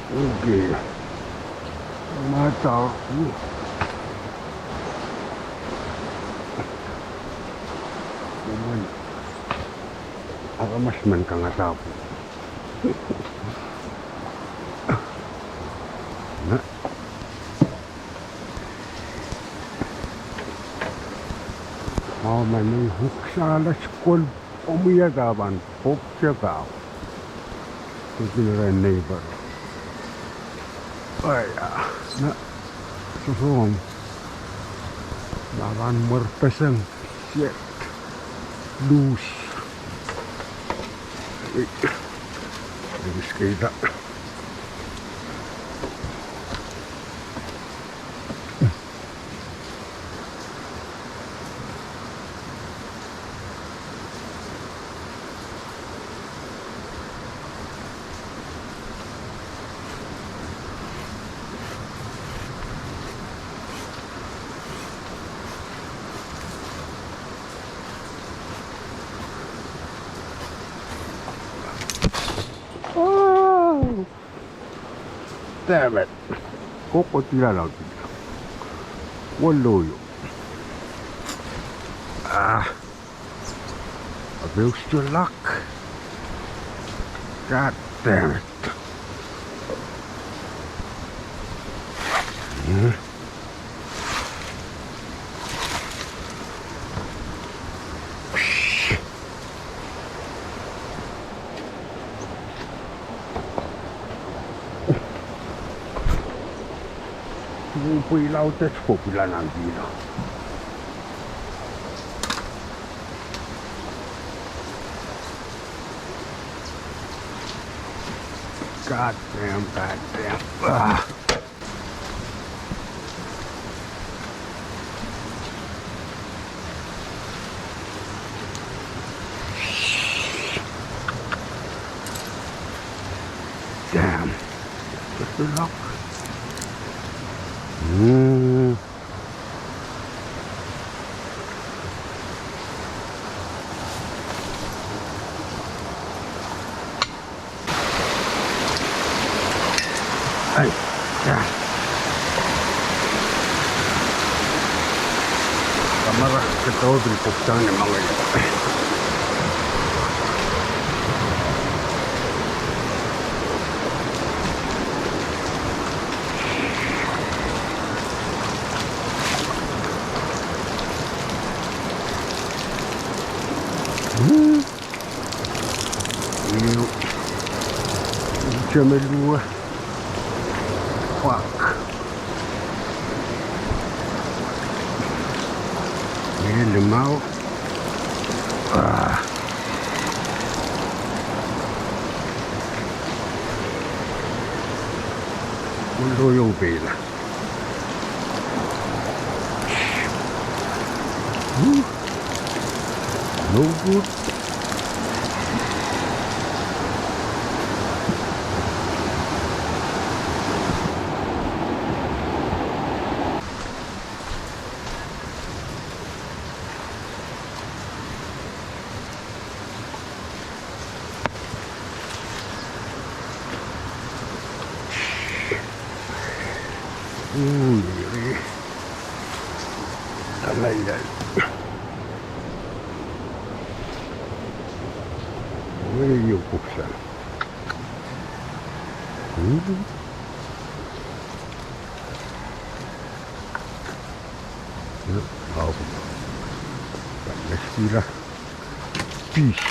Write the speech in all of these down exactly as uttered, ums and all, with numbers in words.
Okay. Madaur. Mwomwen aramas men kangadahpw. Na. Mwahu ma nei uhk sang alat kol omwiada pahn pwopwte pahn. Kosonned rehn neighbor. Aia, na, sosohng. Ma pahn mwerpeseng, siet, luhs. Ei, ei, skate. Oh. Damn it. Kokohdi laud. Woloyo. Ah. Ape usdo lock. God damn it. Hmm. Pwe laud et pwopwila nan pihlo. God damn, God damn. Ah. Damn. Just a lock. Hmm. Ai, ya. Kamera kedo pil pwupwusang ni mengei. Hmm. Ieu. Temelu. Pak. Ieu limau. Ah. Woloyo pil. Hmm. No good. Ui, ui. Alai, ai. Wei, ieu pwupwusang. Hmm. Au. Pahn meskila. Pis.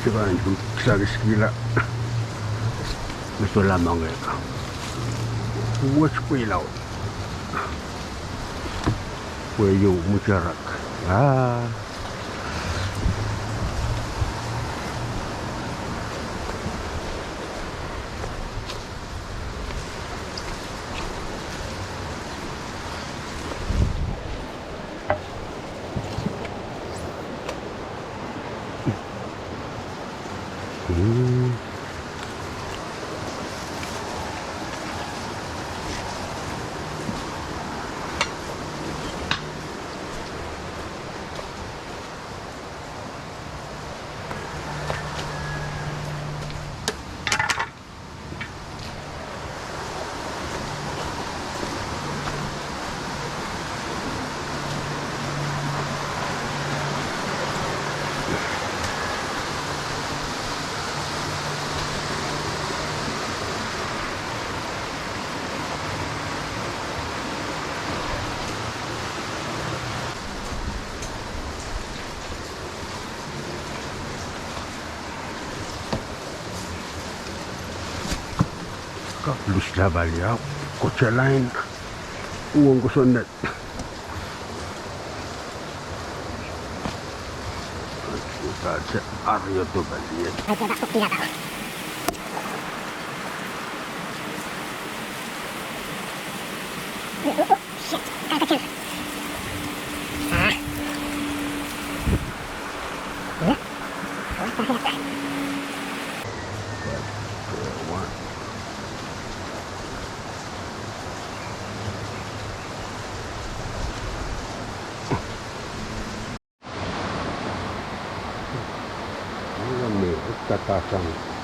Sekan pwupwusang kila. Mesolamange. Wet pwilau. Pwe ieu mutarak. Ah. Kak lus lapalio, kosolain uwen kosonned. Kitail se ario tupaliet. Ih me kadasang